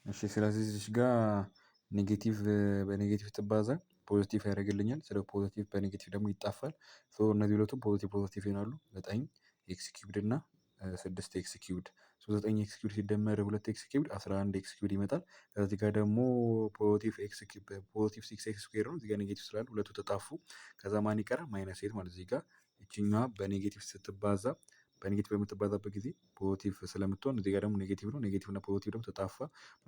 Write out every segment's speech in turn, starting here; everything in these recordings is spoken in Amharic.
እሺ ስለዚህ እዚች ጋር negative በ negative ትባዛ positive ያደርግልኛል። ስለ positive በ negative ደግሞ ይጣፋል። So እነዚህ ሁለቱም positive positive ይሆናሉ። ዘጠኝ x cubed እና ስድስት x cubed። So ዘጠኝ x cubed ሲደመር ሁለት x cubed 11 x cubed ይመጣል። ከዚህ ጋር ደግሞ positive x cube positive six x square ነው። እዚህ ጋር negative ስላለ ሁለቱ ተጣፉ። ከዛ ማን ይቀራል? Minus eight ማለት እዚህ ጋር ይችኛዋ በ negative ስትባዛ በ negative በምትባዛበት ጊዜ positive ስለምትሆን እዚህ ጋር ደግሞ negative ነው። Negative እና positive ደግሞ ተጣፋ፣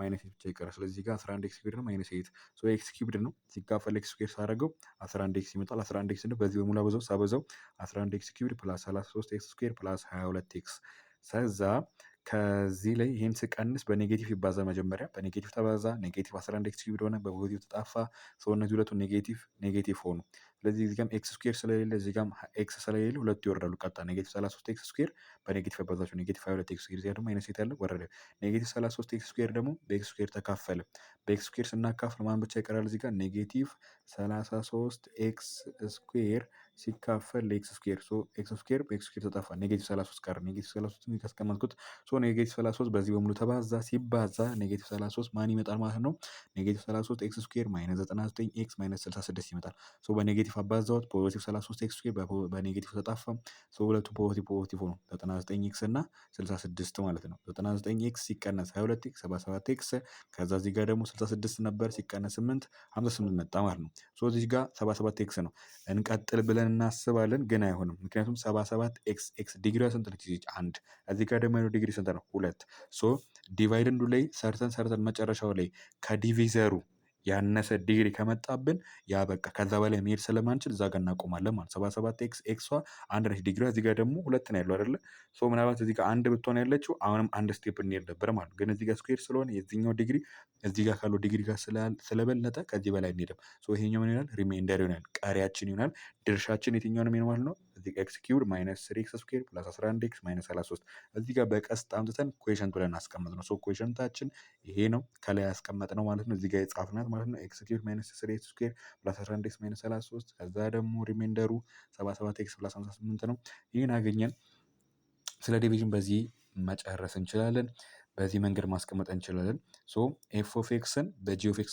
minus eight ብቻ ይቀራል። ስለዚህ እዚህ ጋር 11 x cubed ነው minus eight፣ so x cubed ነው ሲካፈል x square ሳደርገው 11 x ይመጣል። 11 x ነው በዚህ በሙሉ አበዛው ሳበዛው 11 x cubed plus 33 x square plus 22 x። ከዛ ከዚህ ላይ ይህን ስቀንስ በ negative ይባዛ፣ መጀመሪያ በ negative ተባዛ፣ negative 11 x cubed ሆነ፣ በ positive ተጣፋ። So እነዚህ ሁለቱ negative negative ሆኑ። ስለዚህ እዚህ ጋርም x square ስለሌለ፣ እዚህ ጋርም x ስለሌለ ሁለቱ ይወርዳሉ። ቀጣ negative 33 x square በ negative ያባዛቸው negative 22 x square፣ እዚያ ደግሞ minus eight ያለ ወረደ። Negative 33 x square ደግሞ በ x square ተካፈለ። በ x square ስናካፍል ማን ብቻ ይቀራል? እዚህ ጋር negative 33 x square ሲካፈል ለ x square፣ so x square በ x square ተጠፋ። Negative 33 ቀረ። Negative 33 ካስቀመጥኩት፣ so negative 33 በዚህ በሙሉ ተባዛ፣ ሲባዛ negative 33 ማን ይመጣል ማለት ነው? Negative 33 x square minus 99 x minus 66 ይመጣል። So በ negative አባዛሁት፣ positive 33 x square በ negative ተጣፋ። So ሁለቱ positive positive ሆኑ፣ 99 x እና 66 ማለት ነው። 99 x ሲቀነስ 22 x 77 x፣ ከዛ እዚህ ጋር ደግሞ 66 ነበር ሲቀነስ 8 58 መጣ ማለት ነው። So እዚህ ጋር 77 x ነው። እንቀጥል ብለን እናስባለን ግን አይሆንም። ምክንያቱም 77 x x ዲግሪዋ ስንት ነች? አንድ። እዚህ ጋር ደግሞ ያለው ዲግሪ ስንት ነው? ሁለት። So dividend ኡ ላይ ሰርተን ሰርተን መጨረሻው ላይ ከ divisor ኡ ያነሰ ዲግሪ ከመጣብን ያ በቃ ከዛ በላይ መሄድ ስለማንችል እዛ ጋር እናቆማለን ማለት። 77 x፣ x ኧ አንድ ነች ዲግሪዋ፣ እዚህ ጋር ደግሞ ሁለት ነው ያለው አይደለ? So ምናልባት እዚህ ጋር አንድ ብትሆን ያለችው አሁንም አንድ step እንሄድ ነበር ማለት። ግን እዚህ ጋር square ስለሆነ የዚህኛው ዲግሪ እዚህ ጋር ካለው ዲግሪ ጋር ስለበለጠ ከዚህ በላይ አንሄድም። So ይሄኛው ምን ይሆናል? Remainder ይሆናል፣ ቀሪያችን ይሆናል። ድርሻችን የትኛው ነው ማለት ነው? እዚህ x cubed minus three x square plus 11 x minus 33 እዚህ ጋር በቀስት አምጥተን quotient ብለን አስቀመጥነው። So quotient ኣችን ይሄ ነው፣ ከላይ ያስቀመጥነው ማለት ነው። እዚህ ጋር የጻፍናት ማለት ነው። x cubed minus three x square plus 11 x minus 33፣ ከዛ ደግሞ remainder ኡ 77 x plus 58 ነው። ይህን አገኘን። ስለ division በዚህ መጨረስ እንችላለን። በዚህ መንገድ ማስቀመጥ እንችላለን። So f of x ን በ g of x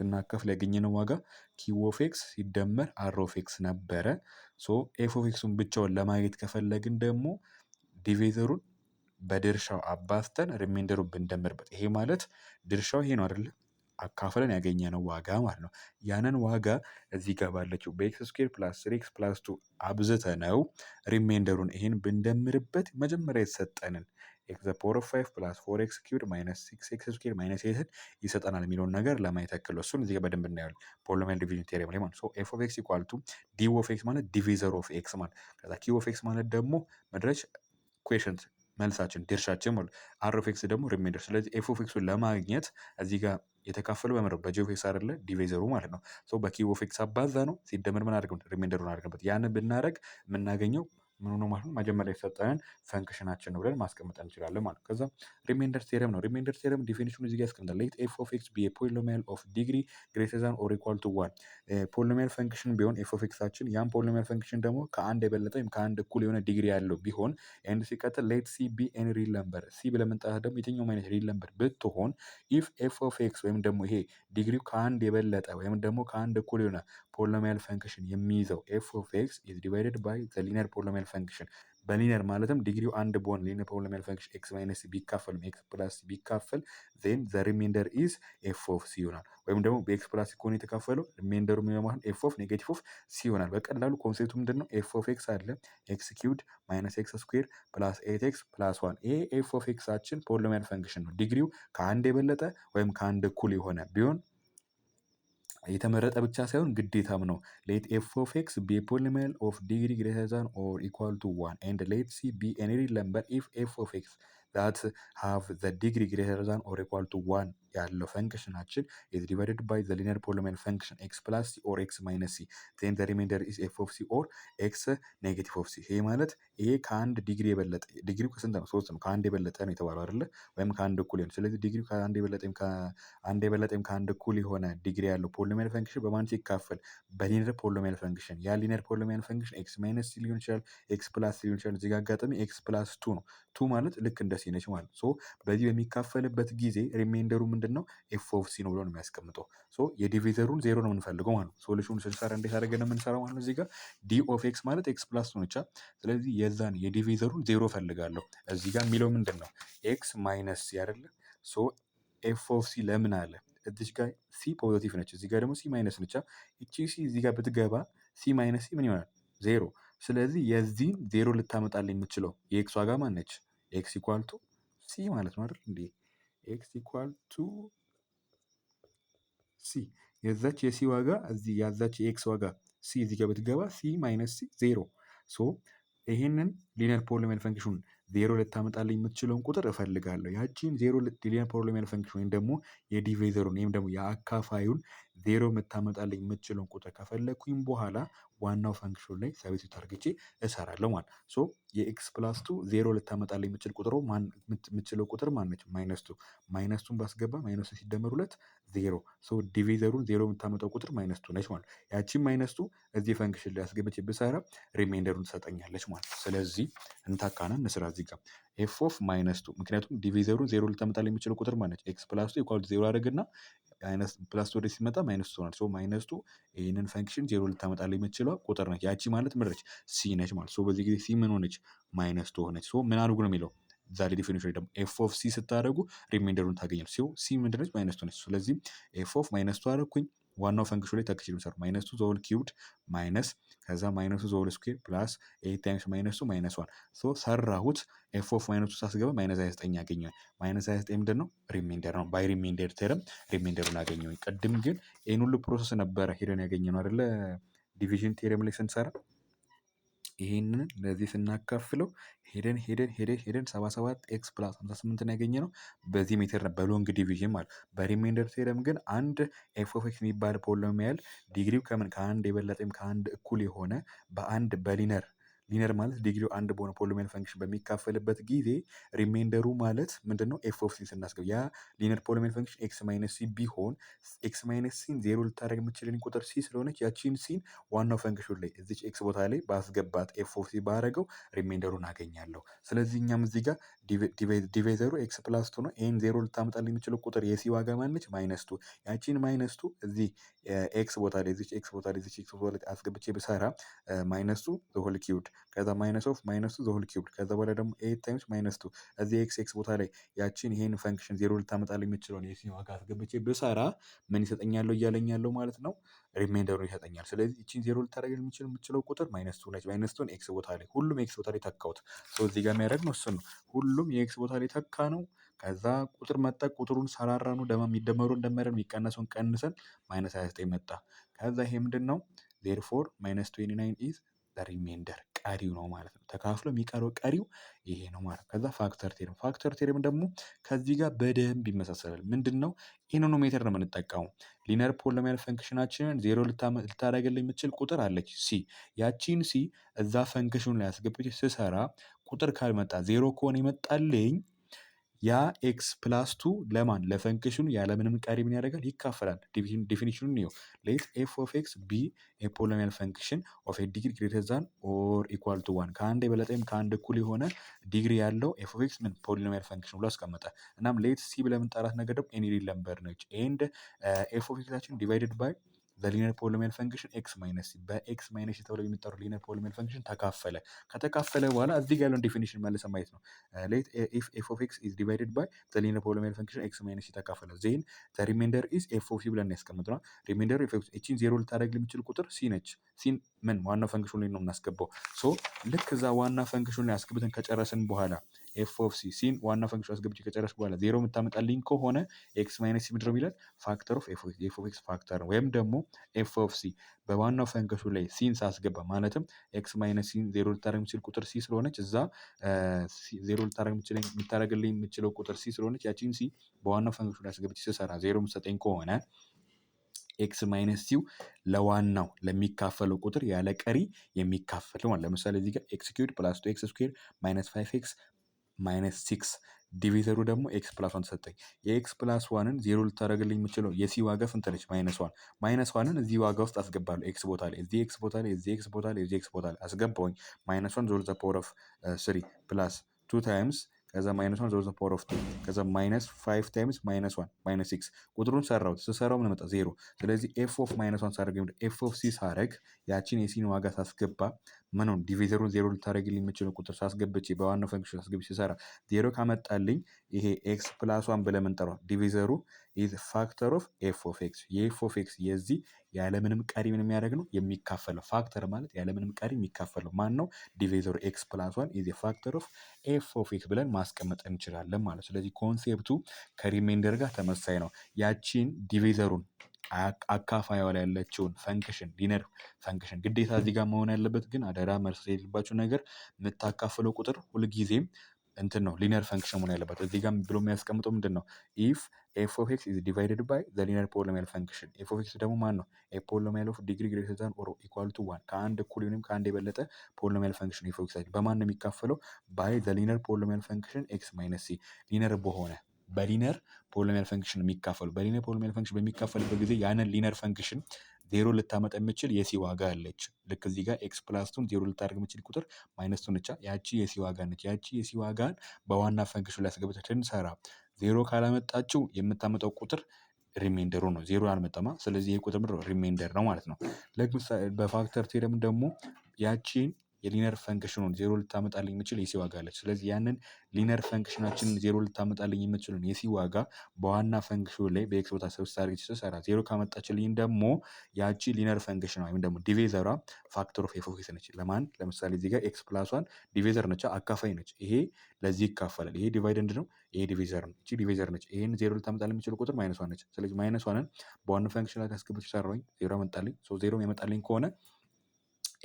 ስናካፍል ያገኘነው ዋጋ q of x ሲደመር r of x ነበረ። So f of x ኡን ብቻውን ለማግኘት ከፈለግን ደግሞ divisor ኡን በድርሻው አባዝተን remainder ኡን ብንደምርበት፣ ይሄ ማለት ድርሻው ይሄ ነው አይደለ? አካፍለን ያገኘነው ዋጋ ማለት ነው። ያንን ዋጋ እዚህ ጋር ባለችው በ x square plus three x plus two አብዝተነው remainder ኡን ይሄን ብንደምርበት መጀመሪያ የተሰጠንን x the power of five plus four x cubed minus six x square minus eight ን ይሰጠናል የሚለውን ነገር ለማየት ያክል እሱን እዚህ ጋር በደንብ እናየዋለን። Polynomial division theorem ላይ ማለት። So f of x equal to d of x ማለት divisor of x ማለት፣ ከዛ q of x ማለት ደግሞ መድረች quotient መልሳችን ድርሻችን ማለት፣ r of x ደግሞ remainder። ስለዚህ f of x ኡን ለማግኘት እዚህ ጋር የተካፈለው በምንድነው? በ g of x አይደለ? Divisor ኡ ማለት ነው። So በ q of x አባዛነው፣ ሲደመር ምን አድርገን remainder ኡን አድርገንበት ያንን ብናደርግ የምናገኘው ምን ሆኖ ማለት ነው? መጀመሪያ የተሰጠንን function ኣችን ነው ብለን ማስቀመጥ እንችላለን ማለት ነው። ከዛ remainder theorem ነው። Remainder theorem definition ኡ እዚህ ጋር ያስቀምጣል። Let f of x be polynomial of degree greater than or equal to one። Polynomial function ቢሆን f of x ኣችን ያን polynomial function ደግሞ ከአንድ የበለጠ ወይም ከአንድ እኩል የሆነ ዲግሪ ያለው ቢሆን and ሲቀጥል let c be any real number፣ c ብለን የምንጠራት ደግሞ የትኛውም አይነት real number ብትሆን፣ if f of x ወይም ደግሞ ይሄ ዲግሪው ከአንድ የበለጠ ወይም ደግሞ ከአንድ እኩል የሆነ polynomial function የሚይዘው f of x is divided by the linear polynomial function፣ በ linear ማለትም ዲግሪው አንድ በሆነ linear polynomial function x minus ቢካፈልም x plus ቢካፈል then the remainder is f of c ይሆናል። ወይም ደግሞ በ x plus ከሆነ የተካፈለው remainder ኡ የሚሆነው ማለት f of negative of c ይሆናል። በቀላሉ concept ኡ ምንድን ነው? F of x አለ፣ x cubed minus x square plus eight x plus one። ይሄ f of x ኣችን polynomial function ነው። ዲግሪው ከአንድ የበለጠ ወይም ከአንድ እኩል የሆነ ቢሆን የተመረጠ ብቻ ሳይሆን ግዴታም ነው። Let f of x be polynomial of degree greater than or equal to one and let c be any real number፣ if f of x that have the degree greater than or equal to one ያለው function ኣችን is divided by the linear polynomial function x plus c or x minus c፣ then the remainder is f of c or x negative of c። ይሄ ማለት ይሄ ከአንድ ዲግሪ የበለጠ፣ ዲግሪው ከስንት ነው? ሶስት ነው። ከአንድ የበለጠ ነው የተባለው አይደለ? ወይም ከአንድ እኩል ይሆን። ስለዚህ ዲግሪው ከአንድ የበለጠ ወይም ከአንድ እኩል የሆነ ዲግሪ ያለው polynomial function በማን ሲካፈል? በ linear polynomial function። ያ linear polynomial function x minus c ሊሆን ይችላል፣ x plus c ሊሆን ይችላል። እዚህ ጋር አጋጣሚ x plus two ነው። Two ማለት ልክ እንደ ለ c ነች ማለት ነው። So በዚህ በሚካፈልበት ጊዜ remainder ኡ ምንድን ነው? f of c ነው ብሎ ነው የሚያስቀምጠው። So የ divisor ኡን ዜሮ ነው የምንፈልገው ማለት ነው። Solution ስንሰራ እንዴት አድርገን ነው የምንሰራው ማለት ነው? እዚህ ጋር d of x ማለት x plus two ነች። ስለዚህ የዛን የ divisor ኡን ዜሮ እፈልጋለሁ። እዚህ ጋር የሚለው ምንድን ነው? x minus c አይደለ? So f of c ለምን አለ? እዚች ጋር c positive ነች፣ እዚህ ጋር ደግሞ c minus ነች። እቺ c እዚህ ጋር ብትገባ c minus c ምን ይሆናል? ዜሮ። ስለዚህ የዚህን ዜሮ ልታመጣልኝ የምትችለው የ x ዋጋ ማን ነች? x equal to c ማለት ነው አይደል እንዴ? x equal to c፣ የዛች የ c ዋጋ እዚህ ያዛች የ x ዋጋ c እዚህ ጋር ብትገባ c minus c zero። So ይሄንን linear polynomial function ዜሮ ልታመጣልኝ የምትችለውን ቁጥር እፈልጋለሁ። ያቺን ዜሮ linear polynomial function ወይም ደግሞ የ divisor ኡን ወይም ደግሞ የአካፋዩን ዜሮ የምታመጣልኝ የምትችለውን ቁጥር ከፈለግኩኝ በኋላ ዋናው function ላይ substitute አድርግቼ እሰራለሁ ማለት። So የ x plus two ዜሮ ልታመጣልኝ የምትችለው ቁጥር ማን ነች? Minus two። Minus two ን ባስገባ minus two ሲደመር ሁለት ዜሮ። So divisor ኡን ዜሮ የምታመጣው ቁጥር minus two ነች ማለት። ያቺን minus two እዚህ function ላይ አስገብቼ ብሰራ remainder ኡን ትሰጠኛለች ማለት። ስለዚህ እንታካና እንስራ። እዚህ ጋር f of minus two፣ ምክንያቱም divisor ኡን ዜሮ ልታመጣልኝ የምችለው ቁጥር ማነች? x plus two equal zero አድርግና minus plus two ወደ ሲመጣ minus two ሆናል። So minus two ይህንን function ዜሮ ልታመጣልኝ የምትችለው ቁጥር ነች። ያቺ ማለት ምን ነች? c ነች ማለት። So በዚህ ጊዜ c ምን ሆነች? Minus two ሆነች። So ምን አድርጉ ነው የሚለው ዛሬ definition ደግሞ f of c ስታደርጉ remainder ኡን ታገኛል። So c ምንድነች? Minus two ነች። ስለዚህ f of minus two አደረኩኝ፣ ዋናው function ላይ ተክቼ ነው። Minus two the whole cubed minus ከዛ minus two the whole square plus eight times minus two minus one። So ሰራሁት። f of minus two ሳስገባ minus 29 ያገኘዋል። Minus 29 ምንድን ነው? Remainder ነው። By remainder theorem remainder ኡን አገኘሁኝ። ቅድም ግን ይህን ሁሉ process ነበረ ሄደን ያገኘነው አይደለ? Division theorem ላይ ስንሰራ ይሄንን ለዚህ ስናካፍለው ሄደን ሄደን ሄደን ሄደን 77 x plus 58ን ያገኘነው በዚህ method ነው፣ በ long division ማለት። በ remainder theorem ግን አንድ f of x የሚባል polynomial ዲግሪው ከምን ከአንድ የበለጠ ከአንድ እኩል የሆነ በአንድ በ linear ማለት ዲግሪው አንድ በሆነ polynomial function በሚካፈልበት ጊዜ remainder ኡ ማለት ምንድነው? f of c ስናስገባ ያ linear polynomial function x minus c ቢሆን x minus c ን ዜሮ ልታደርግ የምትችልን ቁጥር c ስለሆነች ያቺን ሲን ዋናው function ላይ እዚች x ቦታ ላይ ባስገባት f of c ባረገው remainder ኡን አገኛለሁ። ስለዚህ እኛም እዚህ ጋር divisor ኡ x plus two ነው። ይሄን ዜሮ ልታመጣልኝ የምችለው ቁጥር የ c ዋጋ ማነች? Minus two። ያቺን minus two እዚህ x ቦታ ላይ፣ እዚች x ቦታ ላይ፣ እዚች x ቦታ ላይ አስገብቼ ብሰራ minus two the whole cubed ከዛ minus of minus two the whole cubed ከዛ በኋላ ደግሞ eight times minus two እዚህ x ቦታ ላይ ያቺን ይሄን function ዜሮ ልታመጣልኝ የምችለውን የ c ዋጋ አስገብቼ ብሰራ ምን ይሰጠኛል እያለኝ ያለው ማለት ነው? Remainder ኡን ይሰጠኛል። ስለዚህ ይቺን ዜሮ ልታደርግ የምችለው ቁጥር minus two ነች። Minus two ን x ቦታ ላይ፣ ሁሉም x ቦታ ላይ ተካሁት። So እዚህ ጋር የሚያደርግ ነው እሱን ነው። ሁሉም የ x ቦታ ላይ ተካ ነው። ከዛ ቁጥር መጣ፣ ቁጥሩን ሰራራ ነው፣ ደማ የሚደመሩን ደመረን የሚቀነሰውን ቀንሰን minus 29 መጣ። ከዛ ይሄ ምንድን ነው? Therefore minus 29 is remainder፣ ቀሪው ነው ማለት ነው። ተካፍሎ የሚቀረው ቀሪው ይሄ ነው ማለት ነው። ከዛ factor theorem። Factor theorem ደግሞ ከዚህ ጋር በደንብ ይመሳሰላል። ምንድን ነው? ይህንኑ method ነው የምንጠቀመው። Linear polynomial function ኣችንን ዜሮ ልታደርግልኝ የምትችል ቁጥር አለች c። ያቺን c እዛ function ኑ ላይ አስገብቼ ስሰራ ቁጥር ካልመጣ፣ ዜሮ ከሆነ ይመጣልኝ፣ ያ x plus two ለማን ለ function ኑ ያለምንም ቀሪ ምን ያደርጋል? ይካፈላል። Definition ኑን ነው። Let f of x be a polynomial function of a degree greater than or equal to one፣ ከአንድ የበለጠ ወይም ከአንድ እኩል የሆነ ዲግሪ ያለው f of x ምን polynomial function ብሎ አስቀመጠ። እናም let c ብለን የምንጠራት ነገር ደግሞ any real number ነች። And f of x ኣችን divided by the linear polynomial function x minus c፣ በ x minus c ተብሎ የሚጠሩ linear polynomial function ተካፈለ። ከተካፈለ በኋላ እዚህ ጋር ያለውን definition መልሰን ማየት ነው። Let if f of x is divided by the linear polynomial function x minus c ተካፈለ፣ then the remainder is f of c ብለን ያስቀምጥነው። Remainder f of እቺን ዜሮ ልታደርግ የሚችል ቁጥር c ነች። ሲን ምን ዋናው function ላይ ነው የምናስገባው። So ልክ እዛ ዋና function ላይ አስገብተን ከጨረስን በኋላ f of c፣ c ን ዋና function አስገብቼ ከጨረስኩ በኋላ ዜሮ የምታመጣልኝ ከሆነ x minus c ምንድነው የሚለን? Factor of f of x factor ነው። ወይም ደግሞ f of c በዋናው function ላይ c ን ሳስገባ፣ ማለትም x minus c ን ዜሮ ልታደርግ የምችል ቁጥር c ስለሆነች፣ እዛ ዜሮ ልታደርግ የምታደርግልኝ የምችለው ቁጥር c ስለሆነች ያቺን c በዋናው function ላይ አስገብቼ ስሰራ ዜሮ የምትሰጠኝ ከሆነ x minus c ው ለዋናው ለሚካፈለው ቁጥር ያለ ቀሪ የሚካፈል ማለት። ለምሳሌ እዚህ ጋር x cubed plus two x square minus five x minus six፣ divisor ኡ ደግሞ x plus one ተሰጠኝ። የ x plus one ን ዜሮ ልታደርግልኝ የምችለው የ c ዋጋ ስንት ነች? Minus one። Minus one ን እዚህ ዋጋ ውስጥ አስገባለሁ። x ቦታ ላይ፣ እዚህ x ቦታ ላይ፣ እዚህ x ቦታ ላይ፣ እዚህ x ቦታ ላይ አስገባውኝ። Minus one the power of three plus two times ከዛ minus one the whole square minus five x minus six። ከዛ minus one the power of two፣ ከዛ minus five times minus one minus six። ቁጥሩን ሰራሁት። ስሰራው ምን መጣ? ዜሮ። ስለዚህ f of minus one ሳደርግ፣ f of c ሳደርግ፣ ያቺን የ c ን ዋጋ ሳስገባ፣ ምኑን divisor ኡን ዜሮ ልታደርግልኝ የምችለው ቁጥር ሳስገብቼ፣ በዋናው function ሳስገብቼ ሲሰራ ዜሮ ካመጣልኝ ይሄ x plus one ብለን የምንጠራው divisor ኡ is factor of f of x። የ f of x የዚህ ያለምንም ቀሪ ምን የሚያደርግ ነው? የሚካፈለው። Factor ማለት ያለምንም ቀሪ የሚካፈለው ማን ነው? Divisor ኡ x plus one is factor of f of x ብለን ማስቀመጥ እንችላለን ማለት። ስለዚህ concept ኡ ከ remainder ጋር ተመሳሳይ ነው። ያቺን divisor ኡን፣ አካፋይዋ ላይ ያለችውን function፣ linear function ግዴታ እዚህ ጋር መሆን ያለበት ግን አደራ መርሳት የሌለባችሁ ነገር የምታካፍለው ቁጥር ሁልጊዜም እንትን ነው፣ linear function መሆን ያለበት። እዚህ ጋር ብሎ የሚያስቀምጠው ምንድን ነው? If f of x is divided by the linear polynomial function። f of x ደግሞ ማን ነው? A polynomial of degree greater than or equal to one፣ ከአንድ እኩል ወይም ከአንድ የበለጠ polynomial function f of x በማን ነው የሚካፈለው? By the linear polynomial function x minus c። Linear በሆነ፣ በ linear polynomial function የሚካፈሉ፣ በ linear polynomial function በሚካፈልበት ጊዜ ያንን linear function ዜሮ ልታመጣ የምችል የ c ዋጋ አለች። ልክ እዚህ ጋር x plus two ን ዜሮ ልታደርግ የምችል ቁጥር minus two ነቻ። ያቺ የ c ዋጋ ነች። ያቺ የ c ዋጋን በዋና function ላይ አስገብተን ስንሰራ ዜሮ ካላመጣችው የምታመጣው ቁጥር remainder ኡ ነው። ዜሮ አልመጣማ። ስለዚህ ይሄ ቁጥር ምንድነው? Remainder ነው ማለት ነው። በ factor theorem ደግሞ ያቺን የ linear function ኑን ዜሮ ልታመጣልኝ የምችል የ c ዋጋ አለች። ስለዚህ ያንን linear function ኣችንን ዜሮ ልታመጣልኝ የምችለውን የ c ዋጋ በዋና function ኑ ላይ በ x ቦታ substitute አድርጌ ስሰራ ዜሮ ካመጣችልኝ ደግሞ ያቺ linear function ወይም ደግሞ divisor ሯ factor of f of x ነች። ለማን? ለምሳሌ እዚህ ጋር x plus one divisor ነች፣ አካፋይ ነች። ይሄ ለዚህ ይካፈላል። ይሄ dividend ነው፣ ይሄ divisor ነው። እቺ divisor ነች። ይሄን ዜሮ ልታመጣልኝ የምችለው ቁጥር minus one ነች። ስለዚህ minus one ን በዋና function ላይ አስገብቼ ሰራሁኝ፣ ዜሮ አመጣልኝ። So ዜሮ ያመጣልኝ ከሆነ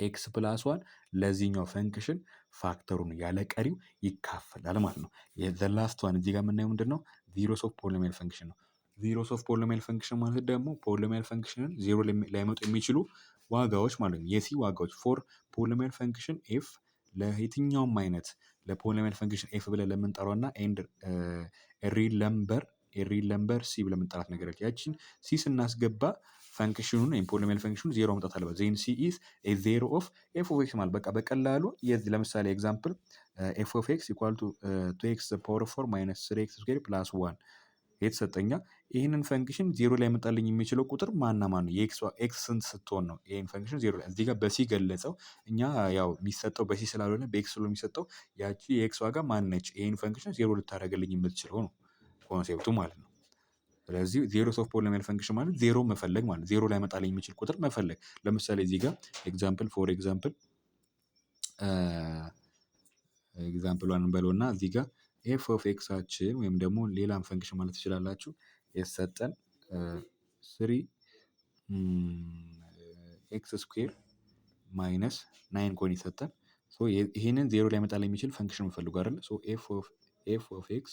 x plus one ለዚህኛው function factor ኡን ያለ ቀሪው ይካፈላል ማለት ነው። The last one እዚህ ጋር የምናየው ምንድን ነው? Zeros of polynomial function ነው። Zeros of polynomial function ማለት ደግሞ polynomial function ን ዜሮ ሊያመጡ የሚችሉ ዋጋዎች ማለት ነው። የ c ዋጋዎች for polynomial function f፣ ለየትኛውም አይነት ለ polynomial function f ብለን ለምንጠራው እና and real number c ብለን የምንጠራት ነገር አለች። ያችን c ስናስገባ function ኑን ወይም polynomial function ኑ ዜሮ መምጣት አለበት። Then c is a zero of f of x ማለት በቃ በቀላሉ የዚህ ለምሳሌ example f of x equal to two x power four minus three x square plus one የተሰጠኛ፣ ይህንን function ዜሮ ላይ ያመጣልኝ የሚችለው ቁጥር ማና ማን ነው? የ x ስንት ስትሆን ነው ይህን function ዜሮ ላይ? እዚህ ጋር በ c ገለጸው። እኛ ያው የሚሰጠው በ c ስላልሆነ በ x ስለሆነ የሚሰጠው፣ ያቺ የ x ዋጋ ማን ነች ይህን function ዜሮ ልታደርግልኝ የምትችለው ነው concept ኡ ማለት ነው። ስለዚህ zeros of polynomial function ማለት ዜሮ መፈለግ ማለት፣ ዜሮ ላይ ያመጣልኝ የሚችል ቁጥር መፈለግ። ለምሳሌ እዚህ ጋር example፣ for example example one እንበለው እና እዚህ ጋር f of x ኣችን ወይም ደግሞ ሌላም function ማለት ትችላላችሁ የተሰጠን three x square minus nine ከሆነ የሰጠን፣ ይሄንን ዜሮ ሊያመጣልኝ የሚችል function የምፈልጉ አይደለ? So f of x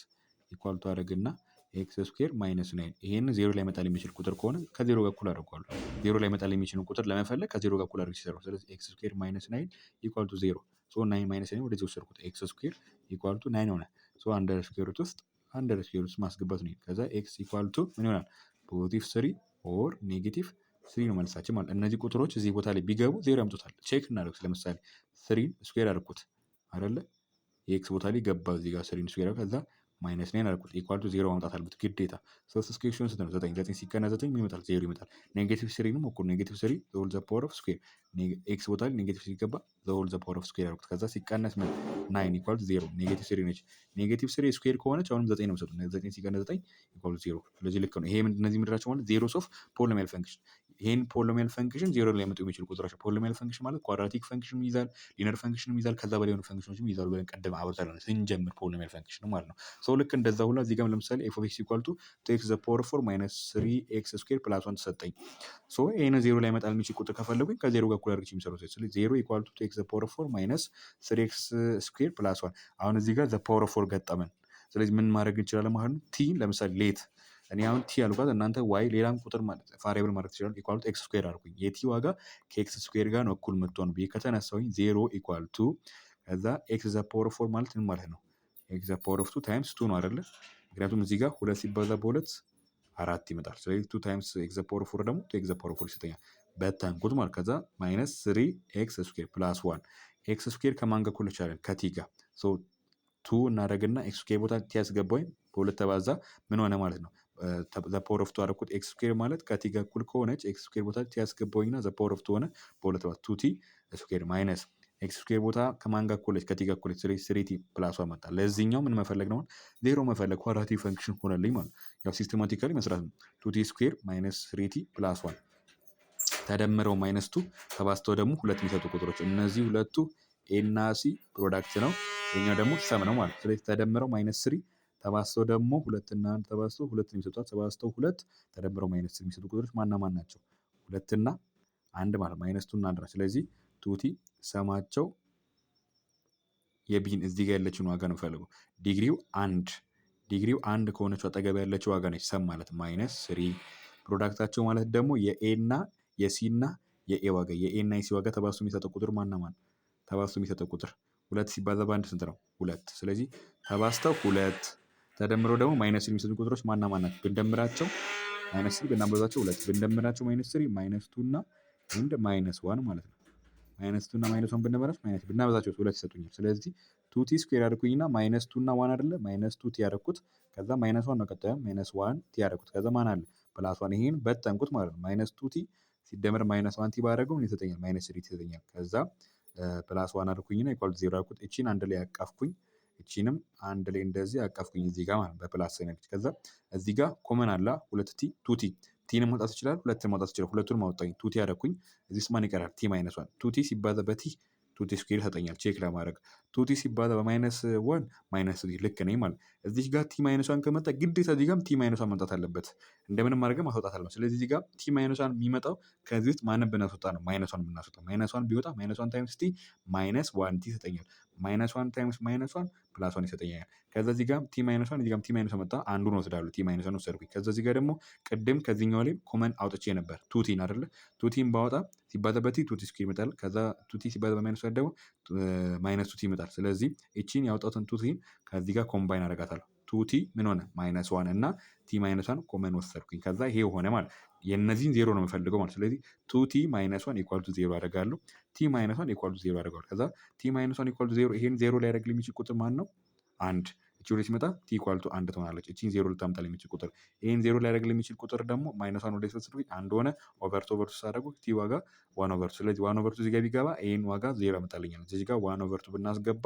equal to አደረግና x square minus nine፣ ይሄንን ዜሮ ሊያመጣልኝ የሚችል ቁጥር ከሆነ ከዜሮ ጋር እኩል አደርገዋለሁ። ዜሮ ሊያመጣልኝ የሚችልን ቁጥር ለመፈለግ ከዜሮ ጋር እኩል አድርጌ ሲሰራው፣ ስለዚህ x square minus nine equal to zero። So nine minus nine ወደዚህ ወሰድኩት፣ x square equal to nine ሆነ። So under square root ውስጥ ማስገባት ነው። ከዛ x equal to ምን ይሆናል? Positive three or negative three ነው መልሳችን ማለት። እነዚህ ቁጥሮች እዚህ ቦታ ላይ ቢገቡ ዜሮ ያምጡታል። Check እናደርግ። ለምሳሌ three ን square አድርኩት አይደለ? የ x ቦታ ላይ ገባ እዚህ ጋር three ን square፣ ከዛ minus nine አልኩት፣ equal to zero ማምጣት አለበት ግዴታ። ሶስት square ሲሆን ስንት ነው? ዘጠኝ። ዘጠኝ ሲቀነስ ዘጠኝ ምን ይመጣል? ዜሮ ይመጣል። Negative three ንም እኩል negative three whole the power of square፣ x ቦታ ላይ negative ሲገባ the whole the power of square አልኩት። ከዛ ሲቀነስ ምን nine equal to zero። Negative three ነች። Negative three square ከሆነች አሁንም ዘጠኝ ነው የምሰጡት። ዘጠኝ ሲቀነስ ዘጠኝ equal to zero። ስለዚህ ልክ ነው። ይሄ እነዚህ ምንድናቸው ማለት zeros of polynomial function፣ ይሄን polynomial function ዜሮ ሊያመጡ የሚችሉ ቁጥሮች። Polynomial function ማለት quadratic function ይይዛል፣ linear function ይይዛል፣ ከዛ በላይ የሆኑ function ኖችም ይይዛሉ ብለን ቀደም አብርተናል ስንጀምር polynomial function ማለት ነው። So ልክ እንደዛ ሁላ እዚህ ጋርም ለምሳሌ f of x equal to two x the power four minus three x square plus one ተሰጠኝ። So ይሄንን ዜሮ ሊያመጣ የሚችል ቁጥር ከፈለጉኝ ከዜሮ ጋር እኩል አድርጌ የሚሰሩት፣ ስለዚህ zero equal to two x the power four minus three x square plus one። አሁን እዚህ ጋር the power four ገጠመን። ስለዚህ ምን ማድረግ እንችላለን ማለት ነው? t ለምሳሌ let እኔ አሁን t ያልኳት፣ እናንተ y ሌላም ቁጥር ማለት variable ማድረግ ትችላሉ። Equal to x square አልኩኝ፣ የ t ዋጋ ከ x square ጋር ነው እኩል የምትሆን ብዬ ከተነሳሁኝ zero equal to ከዛ x the power four ማለት ምን ማለት ነው? X the power of two times two ነው አይደለ? ምክንያቱም እዚህ ጋር ሁለት ሲባዛ በሁለት አራት ይመጣል። ስለዚህ two times x the power four ደግሞ two x the power four ይሰጠኛል። በተንኩት ማለት ከዛ minus three x square plus one። x square ከማን ጋር እኩል ይቻላል? ከ t ጋር። So Two እናደርግና x square ቦታ t ያስገባኝ በሁለት ተባዛ ምን ሆነ ማለት ነው? The power of two አደረኩት። x square ማለት ከ t ጋር እኩል ከሆነች x square ቦታ t ያስገባኝና the power of two ሆነ። በሁለት ተባዛ two t square minus x square ቦታ ከማን ጋር እኩል ነች? ከ t ጋር እኩል ነች። ስለዚህ three t plus one መጣ። ለዚህኛው ምን መፈለግ ነው? ዜሮ መፈለግ quadratic function ሆነልኝ ማለት ያው systematically መስራት ነው። Two t square minus three t plus one ተደምረው minus two ተባዝተው ደግሞ ሁለት የሚሰጡ ቁጥሮች እነዚህ ሁለቱ a እና c product ነው። ይሄኛው ደግሞ sum ነው ማለት። ስለዚህ ተደምረው minus three ተባዝተው ደግሞ ሁለት እና አንድ ተባዝተው ሁለት የሚሰጧት ተባዝተው ሁለት ተደምረው minus three የሚሰጡ ቁጥሮች ማንና ማን ናቸው? ሁለትና አንድ ማለት minus two እና አንድ ነው። ስለዚህ two t sum ኣቸው የ b ን እዚህ ጋር ያለችውን ዋጋ ነው የምፈልገው። ዲግሪው አንድ ከሆነችው አጠገብ ያለችው ዋጋ ነች sum ማለት minus three። Product ኣቸው ማለት ደግሞ የ a እና የ c እና የ a ዋጋ፣ የ a እና የ c ዋጋ ተባዝቶ የሚሰጠው ቁጥር ማንና ማን? ተባዝቶ የሚሰጠው ቁጥር ሁለት ሲባዛ በአንድ ስንት ነው? ሁለት። ስለዚህ ተባዝተው ሁለት ተደምረው ደግሞ minus three የሚሰጡ ቁጥሮች ማንና ማን ናቸው? ብንደምራቸው minus three ብናበዛቸው ሁለት ብንደምራቸው minus three minus two እና and minus one ማለት ነው። Minus two እና minus one ብንደምራቸው minus ብናበዛቸው ሁለት ይሰጡኛል። ስለዚህ two t square አደረኩኝና minus two እና one አይደለ minus two t ያደረኩት፣ ከዛ minus one ነው ቀጣዩ minus one t ያደረኩት፣ ከዛ ማን አለ? Plus one። ይሄን በተንኩት ማለት ነው። Minus two t ሲደመር minus one t ባደረገው ምን ይሰጠኛል? Minus three t ይሰጠኛል። ከዛ plus one አልኩኝና equal zero አልኩት። እቺን አንድ ላይ አቀፍኩኝ። እቺንም አንድ ላይ እንደዚህ አቀፍኩኝ እዚህ ጋር ማለት በ plus sign። ከዛ እዚህ ጋር common አለ ሁለት t፣ two t። t ን ማውጣት ይችላል፣ ሁለትን ማውጣት ይችላል። ሁለቱን ማውጣኝ two t ያደረኩኝ። እዚህ ማን ይቀራል? T minus one። Two t ሲባዛ በ t two t square ይሰጠኛል። Check ለማድረግ two t ሲባዛ በ minus one minus t ልክ ነኝ ማለት። እዚህ ጋር t minus one ከመጣ ግዴታ እዚህ ጋርም t minus one መምጣት አለበት። እንደምንም አድርገን ማስወጣት አለበት። ስለዚህ እዚህ ጋር t minus one የሚመጣው ከዚህ ውስጥ ማንን ብናስወጣ ነው? Minus one ብናስወጣ። Minus one ቢወጣ minus one times t minus one t ይሰጠኛል። Minus one times minus one plus one ይሰጠኛል። ከዛ እዚህ ጋር t minus one፣ እዚህ ጋር t minus one መጣ፣ አንዱን ወስዳለሁ። T minus one ወሰድኩኝ። ከዛ እዚህ ጋር ደግሞ ቅድም ከዚህኛው ላይ common አውጥቼ ነበር two t ን አይደለ? Two t ን ባወጣ ሲባዛ በ t two t square ይመጣል። ከዛ two t ሲባዛ በ minus one ደግሞ minus two t ይመጣል። ስለዚህ እቺን ያወጣሁትን two t ን ከዚህ ጋር combine አደርጋታለሁ። Two t ምን ሆነ? Minus one እና t minus one common ወሰድኩኝ። ከዛ ይሄ ሆነ ማለት የእነዚህን ዜሮ ነው የምፈልገው ማለት። ስለዚህ two t minus one equal to zero አደርጋለሁ። T minus one equal to zero አደርጋለሁ። ከዛ t minus one equal to zero ይሄን ዜሮ ሊያደርግልኝ የሚችል ቁጥር ማን ነው? አንድ። እቺ ወደ ሲመጣ t equal to አንድ ትሆናለች። እቺን ዜሮ ልታመጣልኝ የሚችል ቁጥር፣ ይሄን ዜሮ ሊያደርግልኝ የሚችል ቁጥር ደግሞ minus one ወደ ወሰድኩኝ አንድ ሆነ። Over two over two ሳደርጉ t ዋጋ one over two። ስለዚህ one over two እዚህ ጋር ቢገባ ይሄን ዋጋ ዜሮ ያመጣልኛል። እዚህ ጋር one over two ብናስገባ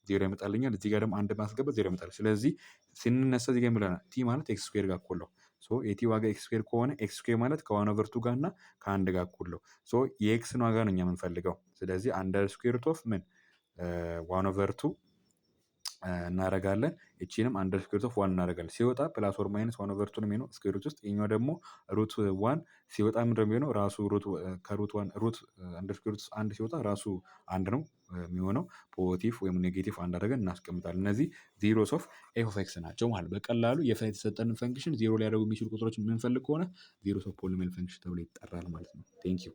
ዜሮ ያመጣልኛል። እዚህ ጋር ደግሞ አንድ ማስገባ ዜሮ ያመጣል። ስለዚህ ስንነሳ እዚህ ጋር የሚለናል t ማለት x square ጋር እኩል ነው። So የ t ዋጋ x square ከሆነ x square ማለት ከ one over two ጋር እና ከአንድ ጋር እኩል ነው። So የ x ን ዋጋ ነው እኛ የምንፈልገው። ስለዚህ under square root of ምን one over two እናደርጋለን። እቺንም under square root of one እናደርጋለን። ሲወጣ plus or minus one over two ነው የሚሆነው square root ውስጥ። ይሄኛው ደግሞ root one ሲወጣ ምንድነው የሚሆነው? ራሱ root ከ root one root under square root አንድ ሲወጣ ራሱ አንድ ነው የሚሆነው። Positive ወይም negative አንድ አድርገን እናስቀምጣለን። እነዚህ zeros of f of x ናቸው ማለት። በቀላሉ የተሰጠንን function ዜሮ ሊያደርጉ የሚችሉ ቁጥሮችን የምንፈልግ ከሆነ zeros of polynomial function ተብሎ ይጠራል ማለት ነው። Thank you.